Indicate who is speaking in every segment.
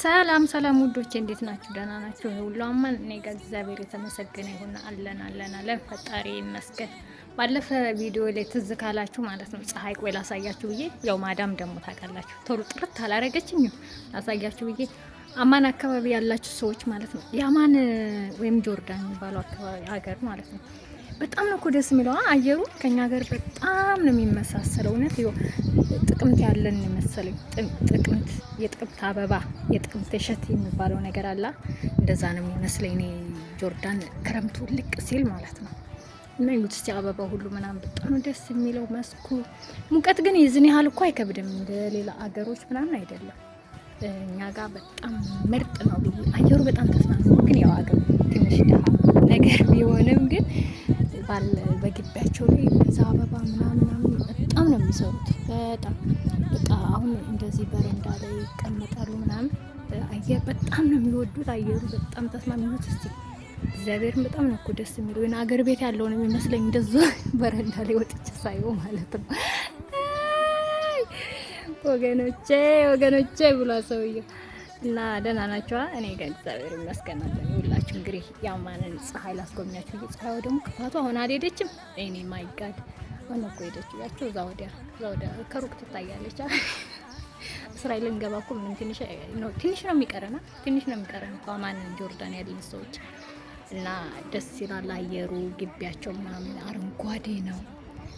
Speaker 1: ሰላም ሰላም ውዶቼ፣ እንዴት ናችሁ? ደህና ናችሁ? ሁሉ አማን? እኔ ጋር እግዚአብሔር የተመሰገነ ይሁን። አለን አለን አለን፣ ፈጣሪ ይመስገን። ባለፈ ቪዲዮ ላይ ትዝ ካላችሁ ማለት ነው ፀሐይ ቆይ ላሳያችሁ ብዬ፣ ያው ማዳም ደግሞ ታውቃላችሁ ቶሎ ጥርት አላረገችኝም፣ ላሳያችሁ ብዬ አማን አካባቢ ያላችሁ ሰዎች ማለት ነው፣ የአማን ወይም ጆርዳን የሚባለው አካባቢ ሀገር ማለት ነው፣ በጣም ነው እኮ ደስ የሚለው አየሩ። ከኛ ሀገር በጣም ነው የሚመሳሰለው። እውነት ይኸው ጥቅምት ያለን መሰለኝ። ጥቅምት፣ የጥቅምት አበባ፣ የጥቅምት እሸት የሚባለው ነገር አለ። እንደዛ ነው የሚመስለኝ እኔ ጆርዳን ክረምቱ ልቅ ሲል ማለት ነው። እና ይሉት እስቲ አበባ ሁሉ ምናምን በጣም ደስ የሚለው መስኩ። ሙቀት ግን የዝን ያህል እኮ አይከብድም፣ እንደ ሌላ አገሮች ምናምን አይደለም። እኛ ጋር በጣም ምርጥ ነው ብዬ አየሩ በጣም ተስማሚ ነው። ግን ያው አገሩ ትንሽ ደሃ ነገር ቢሆንም ግን ባል በግቢያቸው ላይ እዛ አበባ ምናምን ምናምን በጣም ነው የሚሰሩት። በጣም በቃ አሁን እንደዚህ በረንዳ ላይ ይቀመጣሉ ምናምን፣ አየር በጣም ነው የሚወዱት። አየሩ በጣም ተስማሚ ነው። እስቲ እግዚአብሔርን በጣም ነው እኮ ደስ የሚለው። ወይ አገር ቤት ያለው ነው የሚመስለኝ እንደዛ በረንዳ ላይ ወጥቼ ሳየው ማለት ነው። ወገኖቼ ወገኖቼ ብሏል ሰውዬው። እና ደህና ናቸዋ። እኔ ጋር እግዚአብሔር ይመስገን አለን። ሁላችሁ እንግዲህ ያማንን ፀሐይ ላስጎብኛችሁ። ፀሐዩ ደግሞ ክፋቱ አሁን አልሄደችም። እኔ my God፣ አሁን እኮ ሄደች። ያቸው እዛ ወዲያ እዛ ወዲያ ከሩቅ ትታያለች። እስራኤል እንገባ እኮ ምንም ትንሽ ነው፣ ትንሽ ነው የሚቀረና፣ ትንሽ ነው የሚቀረን እኮ አማንን ጆርዳን ያለን ሰዎች። እና ደስ ይላል አየሩ፣ ግቢያቸው ምናምን አረንጓዴ ነው።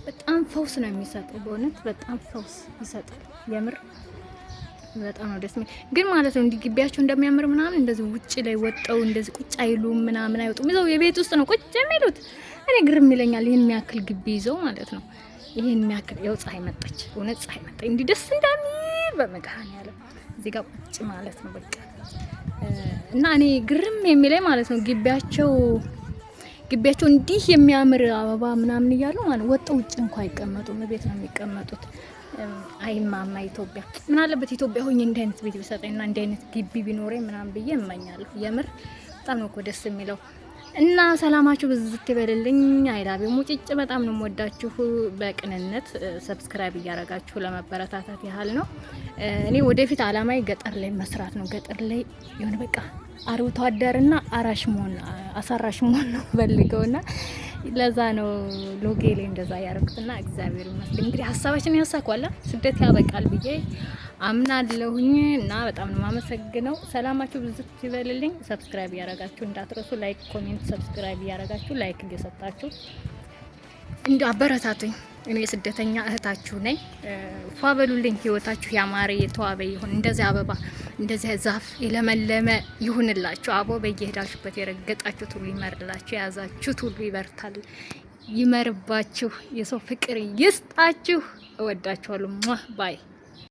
Speaker 1: በጣም ፈውስ ነው የሚሰጠው። በእውነት በጣም ፈውስ ይሰጣል። የምር በጣም ነው ደስ የሚል። ግን ማለት ነው እንዲህ ግቢያቸው እንደሚያምር ምናምን እንደዚህ ውጭ ላይ ወጠው እንደዚህ ቁጭ አይሉም ምናምን፣ አይወጡም። ይዘው የቤት ውስጥ ነው ቁጭ የሚሉት። እኔ ግርም ይለኛል ይሄን የሚያክል ግቢ ይዘው ማለት ነው። ይሄን የሚያክል፣ ያው ፀሐይ መጣች፣ እውነት ፀሐይ መጣች። እንዲህ ደስ እንደሚል በመድኃኒዓለም እዚህ ጋር ቁጭ ማለት ነው በቃ። እና እኔ ግርም የሚለኝ ማለት ነው ግቢያቸው እንዲህ የሚያምር አበባ ምናምን እያሉ ማለት ወጥተው ውጭ እንኳ አይቀመጡም፣ ቤት ነው የሚቀመጡት። አይማማ ኢትዮጵያ፣ ምን አለበት ኢትዮጵያ ሆኜ እንዲህ አይነት ቤት ቢሰጠኝና እንዲህ አይነት ግቢ ቢኖረኝ ምናምን ብዬ እመኛለሁ። የምር በጣም ነው እኮ ደስ የሚለው። እና ሰላማችሁ ብዝት ይበልልኝ። አይላቤ ሙጭጭ፣ በጣም ነው የምወዳችሁ። በቅንነት subscribe እያረጋችሁ ለመበረታታት ያህል ነው። እኔ ወደፊት አላማዬ ገጠር ላይ መስራት ነው። ገጠር ላይ የሆነ በቃ አርብቶ አደርና አራሽ መሆን፣ አሳራሽ መሆን ነው ፈልገውና ለዛ ነው ሎጌ ላይ እንደዛ ያደረኩትና እግዚአብሔር ይመስገን እንግዲህ ሀሳባችን ያሳኳላ፣ ስደት ያበቃል ብዬ አምናለሁኝ እና በጣም ነው የማመሰግነው። ሰላማችሁ ብዝት ይበልልኝ። Subscribe እያረጋችሁ እንዳትረሱ። Like፣ comment፣ subscribe እያረጋችሁ፣ like እየሰጣችሁ እንዲ አበረታቱኝ። እኔ የስደተኛ እህታችሁ ነኝ። ፏ በሉልኝ። ህይወታችሁ ያማረ የተዋበ ይሁን። እንደዚህ አበባ እንደዚህ ዛፍ የለመለመ ይሁንላችሁ። አቦ በየሄዳችሁበት የረገጣችሁት ሁሉ ይመርላችሁ፣ የያዛችሁት ሁሉ ይበርታል፣ ይመርባችሁ፣ የሰው ፍቅር ይስጣችሁ። እወዳችኋለሁ። Bye.